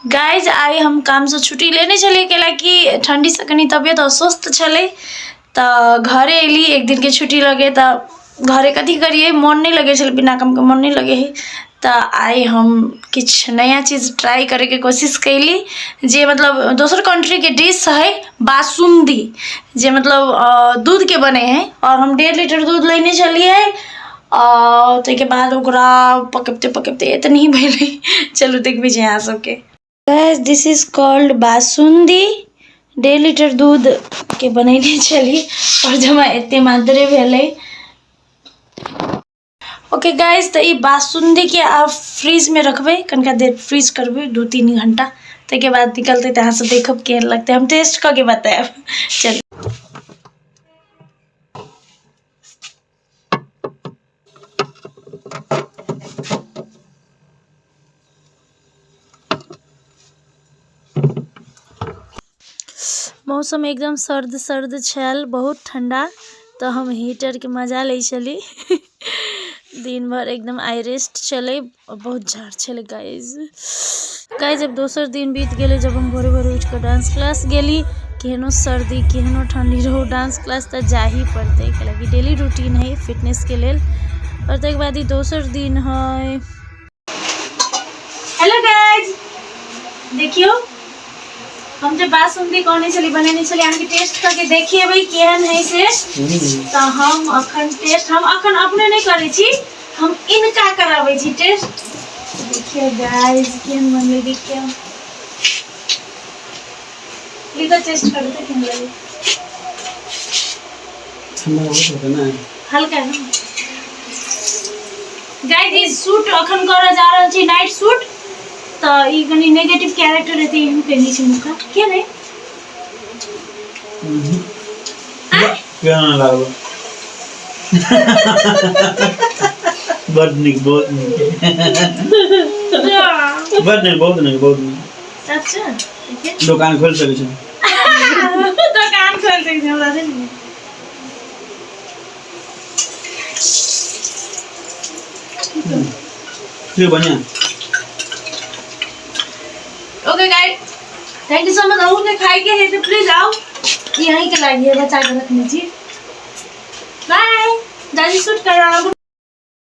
Guys आइ हम कामसँ छुट्टी लेने छलियै कैलाकि ठण्डीसँ कनि तबियत अस्वस्थ छलै तऽ घरे अयली एक दिनके छुट्टी लऽ के तऽ घरे कथी करियै मोन नहि लगै छलै बिना कामके मोन नहि लगै हइ तऽ आइ हम किछु नया चीज ट्राइ करैके कोशिश कयली जे मतलब दोसर कन्ट्रीके डिश हइ बासुन्दी जे मतलब दूधके बनै हइ आओर हम 1.5 लीटर दूध लेने छलियै आओर ताहिके बाद ओकरा पकबिते पकबिते एतनी भेलै। चलू देखबै छी अहाँ सबके। Guys, this is called basundi. 1.5 litre दूध के बनेने छली और जमा एते मात्रे भेलै। ओके गाइस, तऽ ई बासुंदी के आब फ्रिज में रखबै, कनिका देर फ्रीज करबै, 2-3 घंटा। ताहिके बाद निकलतै तऽ अहाँ सब देखब केहन लगतै। हम टेस्ट कऽ के बतायब। चलू। मौसम एकदम सर्द सर्द छल, बहुत ठण्डा, तऽ हम हीटरके मजा लै छली दिन भरि एकदम। आइ रेस्ट छलै आओर बहुत जाड़ छलै गाइज। गाइज, जब दोसर दिन बीत गेलै, जब हम भोरे भोरे उठि कऽ डांस क्लास गेली। केहनो सर्दी, केहनो ठण्डी रहू, डांस क्लास तऽ जाही पड़तै, कैलाकि डेली रूटीन हइ फिटनेसके लेल। आओर ताहिके बाद ई दोसर दिन हइ। हेलो गाइज, देखियौ, हम जे बासुंदी कहने छली, बनेने छली, अहाँके टेस्ट करके देखिएबै केहन है से। तऽ हम अखन टेस्ट, हम अखन अपने नहि करै छी, हम इनका कराबै छी टेस्ट। देखियौ गाइज, केहन बनलै देखियौ। ई तऽ टेस्ट करू तऽ केहन लगै। ठंडा बहुत होता ना। हल्का है ना। गाइज, ई सूट अखन करऽ जा रहल छी, नाइट सूट। तऽ ई कनि नेगेटिव कैरेक्टर हेतै, एहन केने छै मुखा के नहीं। केना ना लागलो? बड नीक, बहुत नीक, बड नीक, बहुत नीक, बहुत नीक। अच्छा देखिए। दोकान खोलि सकै छै। दोकान खोल सकै छै हमरा से नहीं। ठीक, बढ़िया। Okay guys, thank you so much. अहूँ के खाए के है तो प्लीज आओ, यहीं के लागी है, बचा के रखने छी। बाय। दादी सूट कर।